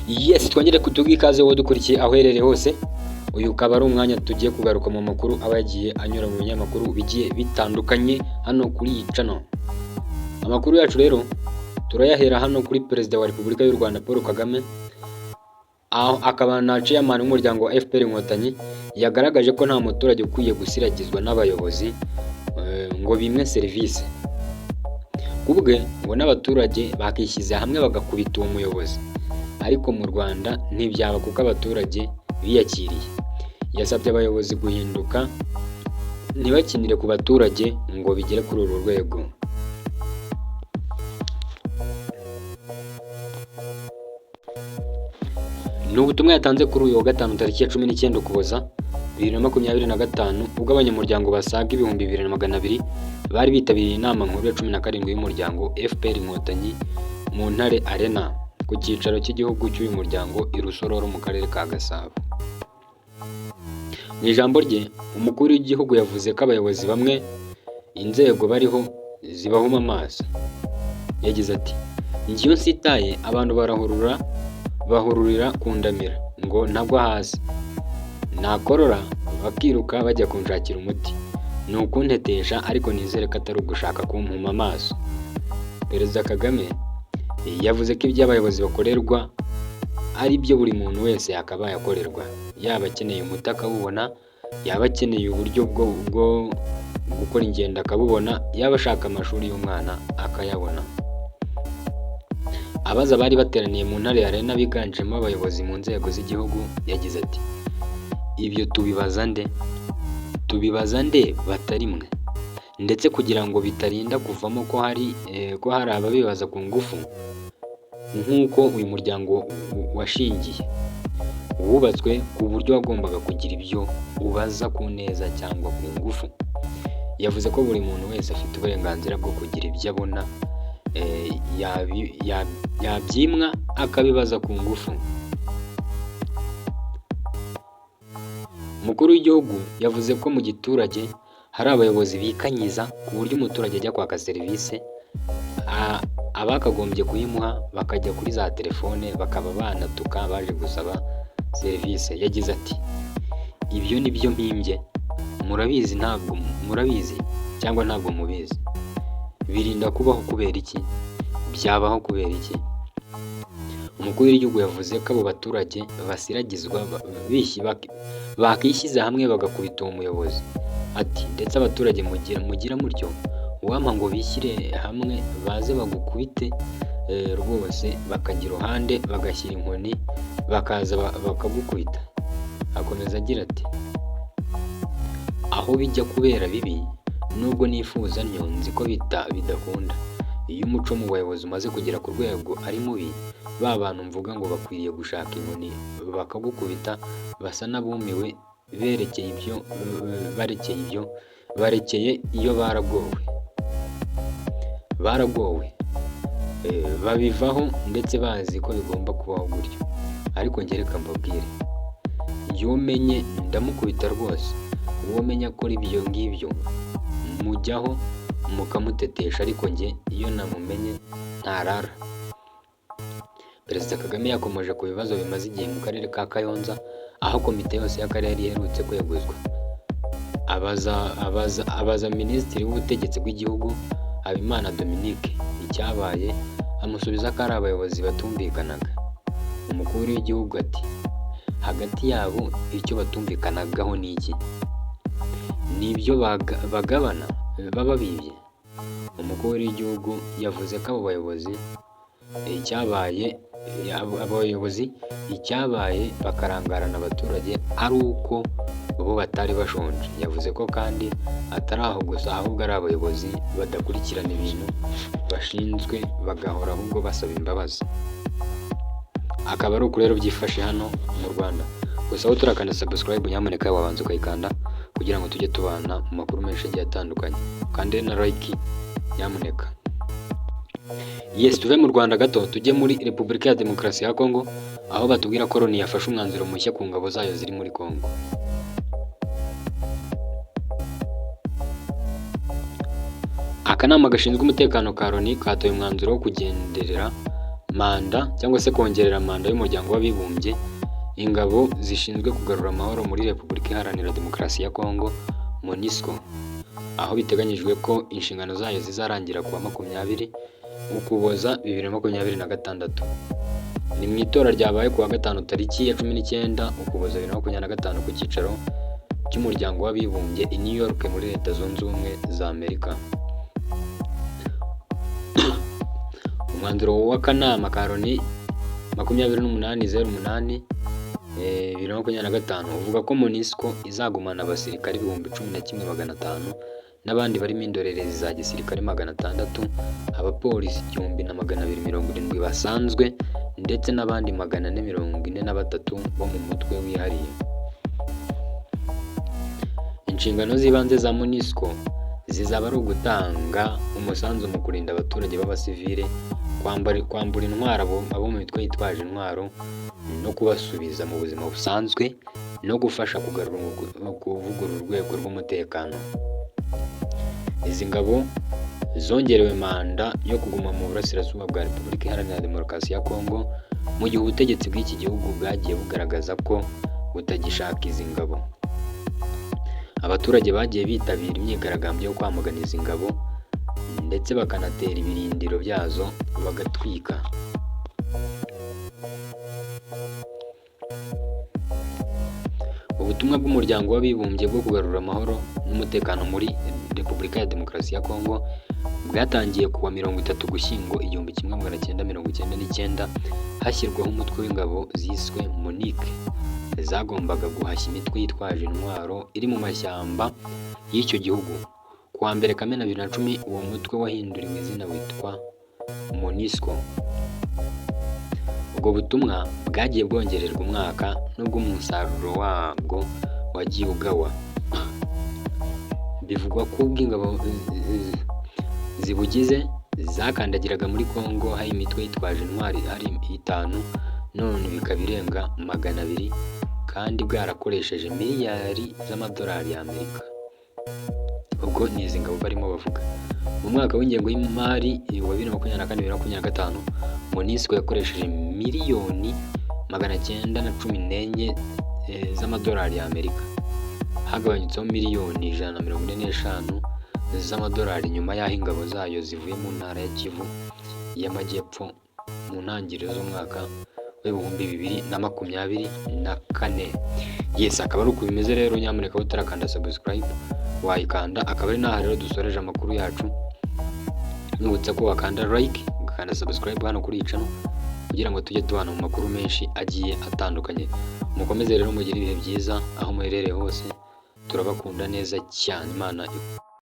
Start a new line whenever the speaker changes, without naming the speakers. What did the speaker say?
Yes, twongere kutuga ikaze wowe dukurikiye aho uherereye hose. Uyu ukaba ari umwanya tugiye kugaruka mu makuru aba yagiye anyura mu binyamakuru bigiye bitandukanye hano kuri iyi channel. Amakuru yacu rero turayahera hano kuri Perezida wa Repubulika y'u Rwanda Paul Kagame, aho akaba na chairman w'umuryango wa FPR Inkotanyi, yagaragaje ko nta muturage ukwiye gusiragizwa n'abayobozi ngo bimwe serivisi. Ku bwe ngo n'abaturage bakishyize hamwe bagakubita uwo muyobozi, ariko mu Rwanda ntibyaba kuko abaturage biyakiriye. Yasabye abayobozi guhinduka ntibakinire ku baturage ngo bigere kuri uru rwego. Ni ubutumwa yatanze kuri uyu wa gatanu tariki ya 19 Ukuboza 2025, ubwo abanyamuryango basaga 2200 bari bitabiriye inama nkuru ya 17 y'umuryango FPR Inkotanyi mu Ntare Arena ku cyicaro cy'igihugu cy'uyu muryango i Rusororo mu karere ka Gasabo. Mu ijambo rye, umukuru w'igihugu yavuze ko abayobozi bamwe inzego bariho zibahuma amaso. Yagize ati: "Njye iyo nsitaye abantu barahurura bahururira kundamira ngo ntagwa hasi, nakorora bakiruka bajya kunshakira umuti, ni ukuntetesha ariko nizere ko atari ugushaka kumpuma amaso." Perezida Kagame yavuze ko ibyo abayobozi bakorerwa ari byo buri muntu wese yakabaye akorerwa, yaba akeneye umuti akawubona, yaba akeneye uburyo bwo gukora ingendo akabubona, yaba ashaka amashuri y'umwana akayabona. Abaza abari bateraniye mu Ntare Arena biganjemo abayobozi mu nzego z'igihugu, yagize ati: "Ibyo tubibaza nde? Tubibaza nde batari mwe? Ndetse kugira ngo bitarinda kuvamo ko hari ababibaza ku ngufu, nk'uko uyu muryango washingiye, wubatswe ku buryo wagombaga kugira ibyo ubaza ku neza cyangwa ku ngufu." Yavuze ko buri muntu wese afite uburenganzira bwo kugira ibyo abona, yabyimwa akabibaza ku ngufu. Umukuru w'igihugu yavuze ko mu giturage hari abayobozi bikanyiza ku buryo umuturage ajya kwaka serivisi, abakagombye kuyimuha bakajya kuri za telefone bakaba banatuka baje gusaba serivisi. Yagize ati: "Ibyo ni byo mpimbye, murabizi ntabwo murabizi cyangwa ntabwo mubizi? Birinda kubaho kubera iki? Byabaho kubera iki?" Umukuru w'igihugu yavuze ko abo baturage basiragizwa bakishyize hamwe bagakubita uwo muyobozi. Ati: "Ndetse abaturage mugira mutyo, uwampa ngo bishyire hamwe baze bagukubite rwose, bakajya iruhande bagashyira inkoni bakaza bakagukubita." Akomeza agira ati: "Aho bijya kubera bibi, nubwo nifuza ntyo nzi ko bidakunda. Iyo umuco mu bayobozi umaze kugera ku rwego ari mubi, ba bantu mvuga ngo bakwiriye gushaka inkoni bakagukubita basa n'abumiwe, berekeye ibyo barekeye ibyo barekeye iyo baragowe, baragowe babivaho ndetse bazi ko bigomba kubaho gutyo. Ariko njye reka mbabwire, njye uwo menye ndamukubita rwose, uwo menye akora ibyo ngibyo mujyaho mukamutetesha, ariko njye iyo namumenye ntarara." Perezida Kagame yakomoje ku bibazo bimaze igihe mu karere ka Kayonza, aho komite yose y'akarere iherutse kweguzwa. Abaza Minisitiri w'Ubutegetsi bw'Igihugu Habimana Dominique icyabaye, amusubiza ko ari abayobozi batumvikanaga. Umukuru w'igihugu ati: "Hagati yabo icyo batumvikanagaho ni iki? Ni ibyo bagabana baba bibye?" Umukuru w'igihugu yavuze ko abo bayobozi icyabaye abayobozi icyabaye bakarangarana abaturage ari uko bo batari bashonje. Yavuze ko kandi atari aho gusa, ahubwo ari abayobozi badakurikirana ibintu bashinzwe bagahora ahubwo basaba imbabazi. Akaba ari uku rero byifashe hano mu Rwanda. Gusa aho turakanda subscribe, nyamuneka wabanza ukayikanda kugira ngo tujye tubana mu makuru menshi agiye atandukanye. Kandi na like nyamuneka. Yes, tuve mu Rwanda gato tujye muri Repubulika ya Demokarasi ya Kongo, aho batubwira ko Loni yafashe umwanzuro mushya ku ngabo zayo ziri muri Kongo. Akanama gashinzwe umutekano ka Loni katoye umwanzuro wo kugenderera manda cyangwa se kongerera manda y'Umuryango w'Abibumbye ingabo zishinzwe kugarura amahoro muri Repubulika Iharanira Demokarasi ya Kongo, MONUSCO, aho biteganyijwe ko inshingano zayo zizarangira ku wa 20 Ukuboza 2026. Ni mu itora ryabaye ku wa gatanu tariki ya 19 Ukuboza 2025 ku cyicaro cy'Umuryango w'Abibumbye i New York muri Leta Zunze Ubumwe za Amerika. Umwanzuro w'akanama ka Loni 28/08 2025 uvuga ko MONUSCO izagumana abasirikare 11,500 n'abandi barimo indorerezi za gisirikare 600, abapolisi 1,270 basanzwe ndetse n'abandi 443 bo mu mutwe wihariye. Inshingano z'ibanze za MONUSCO zizaba ari ugutanga umusanzu mu kurinda abaturage b'abasivile, kwambura intwaro abo mu mitwe yitwaje intwaro no kubasubiza mu buzima busanzwe no gufasha kuvugurura urwego rw'umutekano. Izi ngabo zongerewe manda yo kuguma mu burasirazuba bwa Repubulika Iharanira Demokarasi ya Kongo, mu gihe ubutegetsi bw'iki gihugu bwagiye bugaragaza ko butagishaka izi ngabo. Abaturage bagiye bitabira imyigaragambyo yo kwamagana izi ngabo ndetse bakanatera ibirindiro byazo bagatwika. Ubutumwa bw'Umuryango w'Abibumbye bwo kugarura amahoro n'umutekano muri Repubulika ya Demokarasi ya Kongo bwatangiye ku wa 30 Ugushyingo 1999 hashyirwaho umutwe w'ingabo ziswe MONUC zagombaga guhashya imitwe yitwaje intwaro iri mu mashyamba y'icyo gihugu. Ku wa 1 Kamena 2010 uwo mutwe wahinduriwe izina witwa MONUSCO. Ubwo butumwa bwagiye bwongererwa umwaka nubwo umusaruro wabwo wagiye ugawa. Bivugwa ko ubwo ingabo zibugize zakandagiraga muri Kongo hari imitwe yitwaje intwari hari 5 none bikaba irenga 200 kandi bwarakoresheje miliyari z'amadolari y'Amerika. Ubwo ni izi ngabo barimo bavuga. Mu mwaka w'ingengo y'imari wa 2024 2025 MONUSCO yakoresheje miliyoni 914 z'amadolari y'Amerika. Hagabanyutseho miliyoni 145 z'amadolari nyuma y'aho ingabo zayo zivuye mu ntara ya Kivu y'Amajyepfo mu ntangiriro z'umwaka w'2024. Yes, akaba ari uku bimeze rero, nyamuneka utarakanda subscribe wayikanda, akaba ari n'aha rero dusoreje amakuru yacu. Nibutsa ko wakanda like, ugakanda subscribe hano kuri iyi channel kugira ngo tujye tubana mu makuru menshi agiye atandukanye. Mukomeze rero mugire ibihe byiza aho muherereye hose, turabakunda neza cyane. Imana